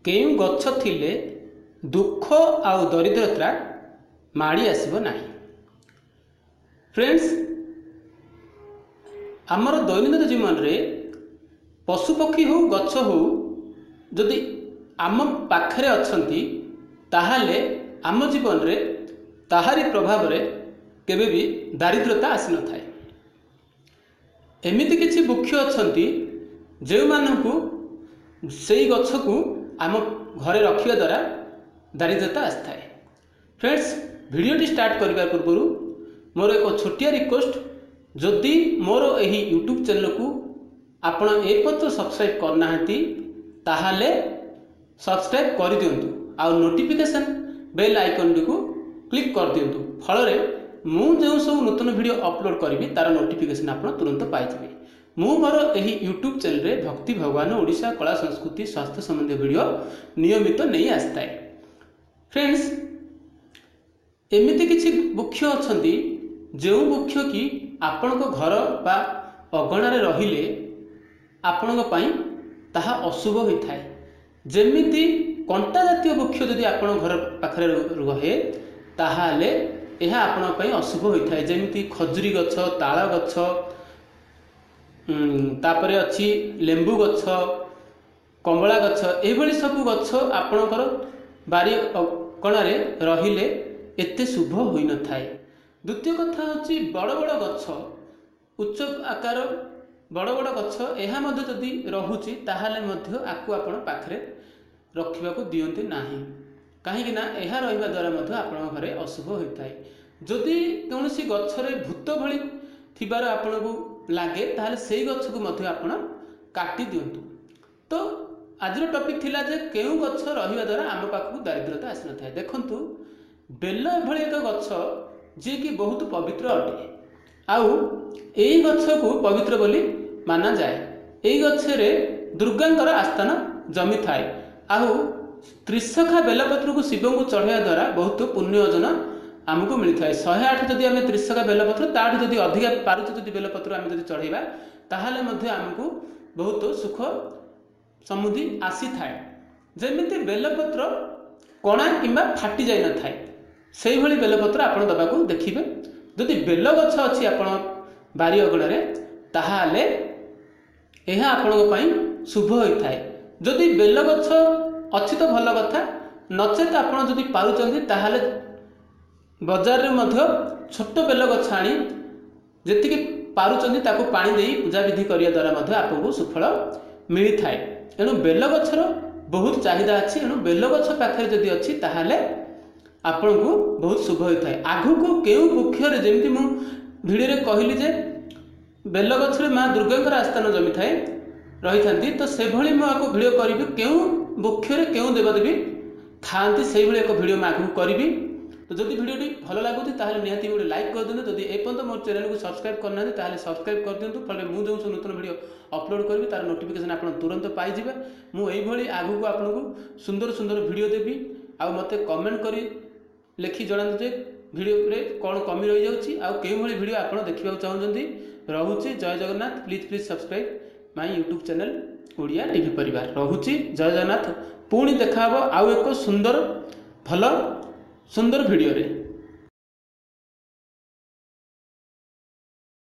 କେଉଁ ଗଛ ଥିଲେ ଦୁଃଖ ଆଉ ଦରିଦ୍ରତା ମାଡ଼ି ଆସିବ ନାହିଁ। ଫ୍ରେଣ୍ଡସ୍, ଆମର ଦୈନନ୍ଦିନ ଜୀବନରେ ପଶୁପକ୍ଷୀ ହେଉ ଗଛ ହେଉ ଯଦି ଆମ ପାଖରେ ଅଛନ୍ତି, ତାହେଲେ ଆମ ଜୀବନରେ ତାହାରି ପ୍ରଭାବରେ କେବେ ବି ଦାରିଦ୍ରତା ଆସିନଥାଏ। ଏମିତି କିଛି ବୃକ୍ଷ ଅଛନ୍ତି ଯେଉଁମାନଙ୍କୁ ସେଇ ଗଛକୁ ଆମ ଘରେ ରଖିବା ଦ୍ୱାରା ଦାରିଦ୍ରତା ଆସିଥାଏ। ଫ୍ରେଣ୍ଡସ୍, ଭିଡ଼ିଓଟି ଷ୍ଟାର୍ଟ କରିବା ପୂର୍ବରୁ ମୋର ଏକ ଛୋଟିଆ ରିକ୍ୱେଷ୍ଟ, ଯଦି ମୋର ଏହି ୟୁଟ୍ୟୁବ୍ ଚ୍ୟାନେଲକୁ ଆପଣ ଏପର୍ଯ୍ୟନ୍ତ ସବସ୍କ୍ରାଇବ୍ କରିନାହାନ୍ତି, ତାହେଲେ ସବସ୍କ୍ରାଇବ୍ କରିଦିଅନ୍ତୁ ଆଉ ନୋଟିଫିକେସନ୍ ବେଲ୍ ଆଇକନ୍ଟିକୁ କ୍ଲିକ୍ କରିଦିଅନ୍ତୁ। ଫଳରେ ମୁଁ ଯେଉଁ ସବୁ ନୂତନ ଭିଡ଼ିଓ ଅପଲୋଡ଼ କରିବି, ତା'ର ନୋଟିଫିକେସନ୍ ଆପଣ ତୁରନ୍ତ ପାଇଯିବେ। ମୁଁ ମୋର ଏହି ୟୁଟ୍ୟୁବ୍ ଚ୍ୟାନେଲରେ ଭକ୍ତି, ଭଗବାନ, ଓଡ଼ିଶା, କଳା, ସଂସ୍କୃତି, ସ୍ୱାସ୍ଥ୍ୟ ସମ୍ବନ୍ଧୀୟ ଭିଡ଼ିଓ ନିୟମିତ ନେଇ ଆସିଥାଏ। ଫ୍ରେଣ୍ଡସ୍, ଏମିତି କିଛି ବୃକ୍ଷ ଅଛନ୍ତି ଯେଉଁ ବୃକ୍ଷ କି ଆପଣଙ୍କ ଘର ବା ଅଗଣାରେ ରହିଲେ ଆପଣଙ୍କ ପାଇଁ ତାହା ଅଶୁଭ ହୋଇଥାଏ। ଯେମିତି କଣ୍ଟା ଜାତୀୟ ବୃକ୍ଷ ଯଦି ଆପଣଙ୍କ ଘର ପାଖରେ ରୁହେ, ତାହେଲେ ଏହା ଆପଣଙ୍କ ପାଇଁ ଅଶୁଭ ହୋଇଥାଏ। ଯେମିତି ଖଜୁରୀ ଗଛ, ତାଳ ଗଛ, ତାପରେ ଅଛି ଲେମ୍ବୁ ଗଛ, କମଳା ଗଛ, ଏଇଭଳି ସବୁ ଗଛ ଆପଣଙ୍କର ବାରି ଅଗଣାରେ ରହିଲେ ଏତେ ଶୁଭ ହୋଇନଥାଏ। ଦ୍ୱିତୀୟ କଥା ହେଉଛି ବଡ଼ ବଡ଼ ଗଛ, ଉଚ୍ଚ ଆକାର ବଡ଼ ବଡ଼ ଗଛ, ଏହା ମଧ୍ୟ ଯଦି ରହୁଛି ତାହେଲେ ମଧ୍ୟ ଆକୁ ଆପଣ ପାଖରେ ରଖିବାକୁ ଦିଅନ୍ତି ନାହିଁ, କାହିଁକି ନା ଏହା ରହିବା ଦ୍ୱାରା ମଧ୍ୟ ଆପଣଙ୍କ ଘରେ ଅଶୁଭ ହୋଇଥାଏ। ଯଦି କୌଣସି ଗଛରେ ଭୂତ ଭଳି ଥିବାର ଆପଣଙ୍କୁ ଲାଗେ, ତାହେଲେ ସେଇ ଗଛକୁ ମଧ୍ୟ ଆପଣ କାଟି ଦିଅନ୍ତୁ। ତ ଆଜିର ଟପିକ୍ ଥିଲା ଯେ କେଉଁ ଗଛ ରହିବା ଦ୍ୱାରା ଆମ ପାଖକୁ ଦାରିଦ୍ରତା ଆସିନଥାଏ। ଦେଖନ୍ତୁ, ବେଲ ଏଭଳି ଏକ ଗଛ ଯିଏକି ବହୁତ ପବିତ୍ର ଅଟେ, ଆଉ ଏଇ ଗଛକୁ ପବିତ୍ର ବୋଲି ମାନାଯାଏ। ଏଇ ଗଛରେ ଦୁର୍ଗାଙ୍କର ଆସ୍ଥାନ ଜମିଥାଏ, ଆଉ ତ୍ରିଶଖା ବେଲପତ୍ରକୁ ଶିବଙ୍କୁ ଚଢ଼ାଇବା ଦ୍ୱାରା ବହୁତ ପୁଣ୍ୟ ଅର୍ଜନ ଆମକୁ ମିଳିଥାଏ। 108 ଯଦି ଆମେ ତ୍ରିଶଖା ବେଲପତ୍ର, ତାଠୁ ଯଦି ଅଧିକା ପାରୁଛୁ ଯଦି ବେଲପତ୍ର ଆମେ ଯଦି ଚଢ଼େଇବା, ତାହେଲେ ମଧ୍ୟ ଆମକୁ ବହୁତ ସୁଖ ସମୃଦ୍ଧି ଆସିଥାଏ। ଯେମିତି ବେଲପତ୍ର କଣା କିମ୍ବା ଫାଟି ଯାଇନଥାଏ, ସେଇଭଳି ବେଲପତ୍ର ଆପଣ ଦେବାକୁ ଦେଖିବେ। ଯଦି ବେଲ ଗଛ ଅଛି ଆପଣ ବାରି ଅଗଣାରେ, ତାହେଲେ ଏହା ଆପଣଙ୍କ ପାଇଁ ଶୁଭ ହୋଇଥାଏ। ଯଦି ବେଲ ଗଛ ଅଛି ତ ଭଲ କଥା, ନଚେତ ଆପଣ ଯଦି ପାରୁଛନ୍ତି ତାହେଲେ ବଜାରରେ ମଧ୍ୟ ଛୋଟ ବେଲ ଗଛ ଆଣି ଯେତିକି ପାରୁଛନ୍ତି ତାକୁ ପାଣି ଦେଇ ପୂଜାବିଧି କରିବା ଦ୍ୱାରା ମଧ୍ୟ ଆପଣଙ୍କୁ ସୁଫଳ ମିଳିଥାଏ। ଏଣୁ ବେଲ ଗଛର ବହୁତ ଚାହିଦା ଅଛି। ଏଣୁ ବେଲ ଗଛ ପାଖରେ ଯଦି ଅଛି, ତାହେଲେ ଆପଣଙ୍କୁ ବହୁତ ଶୁଭ ହୋଇଥାଏ। ଆଗକୁ କେଉଁ ବୃକ୍ଷରେ, ଯେମିତି ମୁଁ ଭିଡ଼ିଓରେ କହିଲି ଯେ ବେଲ ଗଛରେ ମା ଦୁର୍ଗାଙ୍କର ଆସ୍ଥାନ ଜମିଥାଏ, ରହିଥାନ୍ତି, ତ ସେଭଳି ମୁଁ ଆକୁ ଭିଡ଼ିଓ କରିବି, କେଉଁ ବୃକ୍ଷରେ କେଉଁ ଦେବାଦେବୀ ଥାଆନ୍ତି, ସେଇଭଳି ଏକ ଭିଡ଼ିଓ ମୁଁ ଆଗକୁ କରିବି। ତ ଯଦି ଭିଡ଼ିଓଟି ଭଲ ଲାଗୁଛି, ତାହେଲେ ନିହାତି ଗୋଟେ ଲାଇକ୍ କରିଦିଅନ୍ତୁ। ଯଦି ଏପର୍ଯ୍ୟନ୍ତ ମୋ ଚ୍ୟାନେଲକୁ ସବସ୍କ୍ରାଇବ୍ କରିନାହାନ୍ତି, ତାହେଲେ ସବସ୍କ୍ରାଇବ୍ କରିଦିଅନ୍ତୁ। ଫଳରେ ମୁଁ ଯେଉଁ ସବୁ ନୂତନ ଭିଡ଼ିଓ ଅପଲୋଡ଼ କରିବି, ତାର ନୋଟିଫିକେସନ୍ ଆପଣ ତୁରନ୍ତ ପାଇଯିବେ। ମୁଁ ଏଇଭଳି ଆଗକୁ ଆପଣଙ୍କୁ ସୁନ୍ଦର ସୁନ୍ଦର ଭିଡ଼ିଓ ଦେବି। ଆଉ ମୋତେ କମେଣ୍ଟ କରି ଲେଖି ଜଣାନ୍ତୁ ଯେ ଭିଡ଼ିଓରେ କ'ଣ କମି ରହିଯାଉଛି ଆଉ କେଉଁଭଳି ଭିଡ଼ିଓ ଆପଣ ଦେଖିବାକୁ ଚାହୁଁଛନ୍ତି। ରହୁଛି, ଜୟ Jagannath. Please please subscribe my YouTube channel Odia TV ପରିବାର। ରହୁଛି, ଜୟ ଜଗନ୍ନାଥ। ପୁଣି ଦେଖାହେବ ଆଉ ଏକ ସୁନ୍ଦର ଭଲ ସୁନ୍ଦର ଭିଡ଼ିଓରେ।